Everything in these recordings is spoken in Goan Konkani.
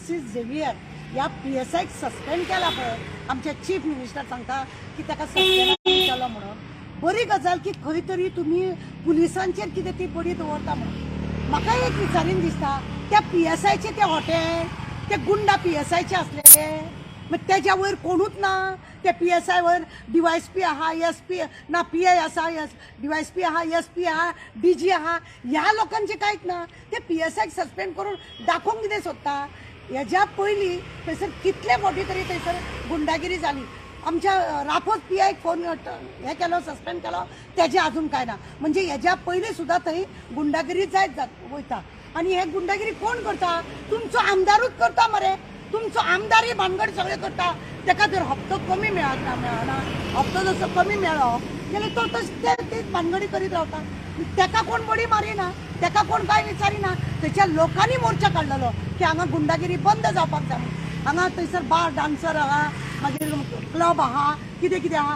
फ्रांसीस झेवियर ह्या पी.एस.आयक सस्पेंड केला पळय, आमचे चीफ मिनिस्टर सांगता की ताका सस्पेंड केलो म्हणून. बरी गजाल की खंय तरी तुमी पुलिसांचेर कितें ती बडी दवरता म्हणून. म्हाका एक विचारीन दिसता, त्या पी.एस.आयचे ते हॉटेल ते गुंडा पी.एस.आयचे आसलेले, मागीर तेज्या वयर कोणूच ना. ते पी.एस.आय वयर डी.वाय.एस.पी आहा, एस.पी ना, पी.आय आसा, एस डी.वाय.एस.पी आहा, एस.पी आहा, डी.जी आहा, ह्या लोकांचे कांयच ना. ते पी.एस.आयक सस्पेंड करून दाखोवंक कितें सोदता? हेज्या पयलीं थंयसर कितले फावटी तरी थंयसर गुंडागिरी जाली. आमच्या रापोज पी.आयक फोन हे केलो, सस्पेंड केलो, तेजे अजून कांय ना. म्हणजे हेज्या पयलीं सुद्दां थंय गुंडागिरी जायत वयता. आनी हे गुंडागिरी कोण करता? तुमचो आमदारूच करता मरे. तुमचो आमदारय भानगड सगळें करता. ताका जर हप्तो कमी मेळना, हप्तो जसो कमी मेळ्ळो जाल्यार तो तशें ते भानगडी करीत रावता. ताका कोण बडी मारिना, ताका कोण कांय विचारिना. थंयच्या लोकांनी मोर्चा काडलेलो की हांगा गुंडागिरी बंद जावपाक जाय. हांगा थंयसर बार डान्सर आहा, मागीर क्लब आहा, कितें कितें आहा.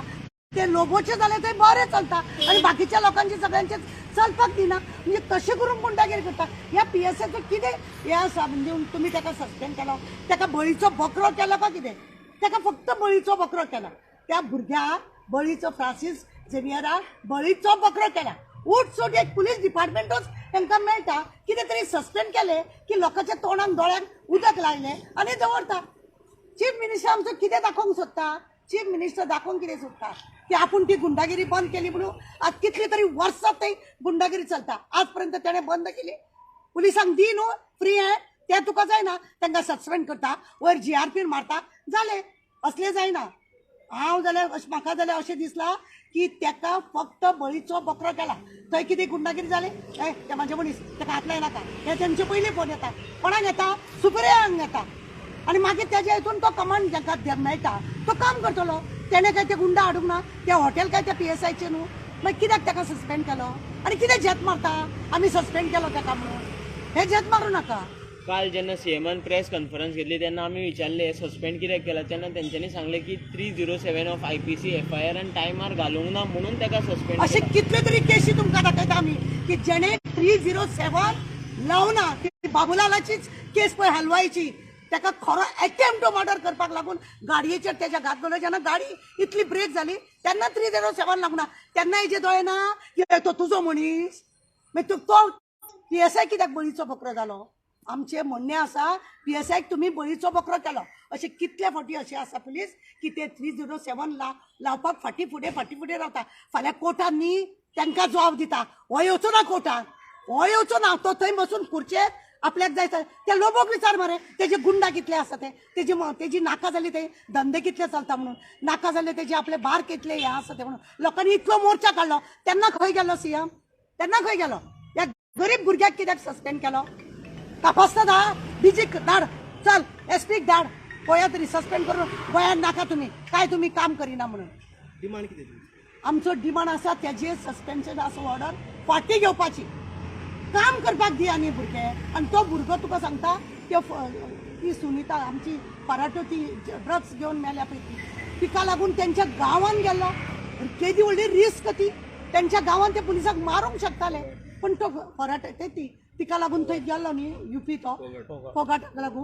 ते लोगोचे जाल्यार थंय बरें चलता आनी बाकीच्या लोकांचे सगळ्यांचे चलपाक दिना. म्हणजे तशें करून गुंडागिरी करता. ह्या पी.एस.आयचो कितें हें आसा? म्हणजे तुमी ताका सस्पेंड केलो, ताका बळीचो बकरो केलो काय कितें? ताका फक्त बळीचो बकरो केला. त्या भुरग्याक बळीचो, फ्रांसीस झेवियराक बळीचो बकरो केला. उठसूट एक पुलीस डिपार्टमेंटूच तांकां मेळटा, कितें तरी सस्पेंड केलें की लोकांच्या तोंडाक दोळ्यांक उदक लायलें आनी दवरता. चीफ मिनिस्टर आमचो कितें दाखोवंक सोदता? चीफ मिनिस्टर दाखोवंक कितें सोदता की आपूण ती गुंडागिरी बंद केली म्हणून? आज कितली तरी वर्सां थंय गुंडागिरी चलता, आज पर्यंत तेणें बंद केली? पुलिसांक दी न्हू फ्री हँड, ते तुका जायना, तांकां सस्पेंड करता, वयर जी.आर.पीन मारता, जालें. असलें जायना. हांव जाल्यार म्हाका जाल्यार अशें दिसलां की ताका फक्त बळीचो बकरो केला. थंय कितें गुंडागिरी जाली, ए ते म्हाजे मनीस, ताका हात लायनाका, हे तेंचे पयलीं फोन येता. कोणाक येता? सुपरियरांक येता. आनी मागीर तेज्या हितून तो कमांड जाका मेळटा तो काम करतलो. तेणें काय ते गुंडा हाडूंक ना, ते हॉटेल काय त्या पी.एस.आयचें न्हू. मागीर कित्याक ताका सस्पेंड केलो? आनी कितें झेत मारता आमी सस्पेंड केलो ताका म्हणून? हे झेत मारूं नाका. काल जेन्ना सीएमान प्रेस कॉन्फरन्स घेतली तेन्ना आमी विचारले सस्पेंड कित्याक केला, तेन्ना तेंच्यांनी सांगलें की 307 ऑफ आय.पी.सी एफ.आय.आर आनी टायमार घालूंक ना म्हणून ताका सस्पेंड. अशे कितले तरी केशी तुमकां दाखयता आमी की जेणे 307 लावना. ती बाबुलालाचीच केस पळय हलवायची, ताका खरो एटेम्प्ट टू मर्डर करपाक लागून गाडयेचेर तेज्या घात घालो. जेन्ना गाडी इतली ब्रेक जाली तेन्ना 307 लागना, तेन्ना हेजे दोळे ना की तो तुजो मनीस. मागीर तो पी.एस.आय कित्याक बळीचो बकरो जालो? आमचें म्हणणें आसा पी.एस.आयक तुमी बळीचो बकरो केलो. अशें कितले फावटी अशें आसा पुलीस की ते 307 लावपाक फाटीं फुडें रावता. फाल्यां कोर्टान न्ही तांकां जबाब दिता, हो येवचो ना कोर्टान, हो येवचो ना, तो थंय बसून खुर्चेर आपल्याक जाय त्या लोबोक विचार मरे, तेजे गुंडा कितले आसा ते, तेजी नाका जाली ते धंदे कितले चलता म्हणून, नाका जाले तेजे आपले बार कितले हे आसा ते म्हणून. लोकांनी इतलो मोर्चा काडलो तेन्ना खंय गेलो सीएम? तेन्ना खंय गेलो? ह्या गरीब भुरग्याक कित्याक सस्पेंड केलो? तपासता धा डीजीक धाड, चल एस.पीक धाड, पळया तरी सस्पेंड करून गोंयांत नाका तुमी, काय तुमी काम करिना म्हणून. डिमांड कितें? आमचो डिमांड आसा तेजे सस्पेन्शन आसा ऑर्डर फाटीं घेवपाची. काम करपाक दिया न्ही भुरगे. आनी तो भुरगो तुका सांगता, त्यो ती सुनिता आमची पराठो ती ड्रग्स घेवन मेल्या पळय ती, तिका लागून तेंच्या गांवान गेल्लो. केदी व्हडली रिस्क ती, तेंच्या गांवान ते पुलिसाक मारूंक शकताले, पूण तो पराठो ते ती तिका लागून थंय गेलो न्ही युपी, तो फोगाटाक लागून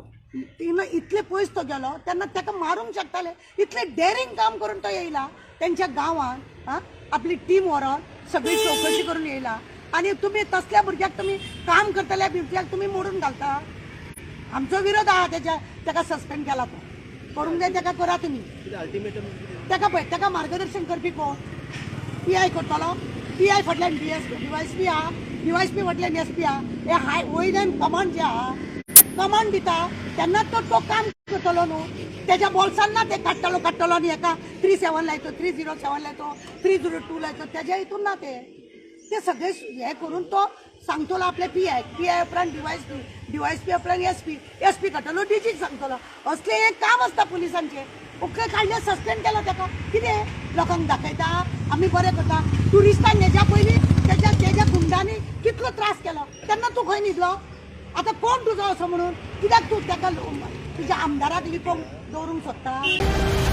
तिना इतले पयस तो गेलो तेन्ना ताका मारूंक शकताले. इतलें डेरिंग काम करून तो येयला तेंच्या गांवान, आपली टीम व्हरोन सगळी चवकशी करून येयला. आनी तुमी तसल्या भुरग्याक, तुमी काम करतल्या भुरग्याक तुमी मोडून घालता. आमचो विरोध आहा तेज्या, ताका सस्पेंड केला तो करूंक जाय, ताका करा तुमी. ताका पळय, ताका मार्गदर्शन करपी कोण? पी.आय करतलो. पी.आय फाटल्यान डी.वाय.एस.पी आहा, डी.वाय.एस.पी फाटल्यान एस.पी आहा. हे हाय वयल्यान कमांड जे आहा ते कमांड दिता तेन्ना तो काम करतलो न्हू. तेज्या बोल्सान ना ते काडटलो आनी हेका 37 लायतो, 307 लायतो, 302 लायतो, तेज्या हितून ना ते ते सगळे हे करून तो सांगतलो आपले पी.आय, पी.आय उपरांत डी.वाय.एस.पी, डी.वाय.एस.पी उपरांत एस.पी, एस.पी काडटलो डीजीक सांगतलो. असलें हें काम आसता पुलिसांचें. ओके काडलें, सस्पेंड केलो ताका, कितें लोकांक दाखयता आमी बरें करता. ट्युरिस्टांक हेज्या पयलीं तेज्या गुंडांनी कितलो त्रास केलो तेन्ना तूं खंय न्हिदलो? आतां कोण तुजो असो म्हणून कित्याक तूं ताका तुज्या आमदाराक लिपोवंक दवरूंक सोदता?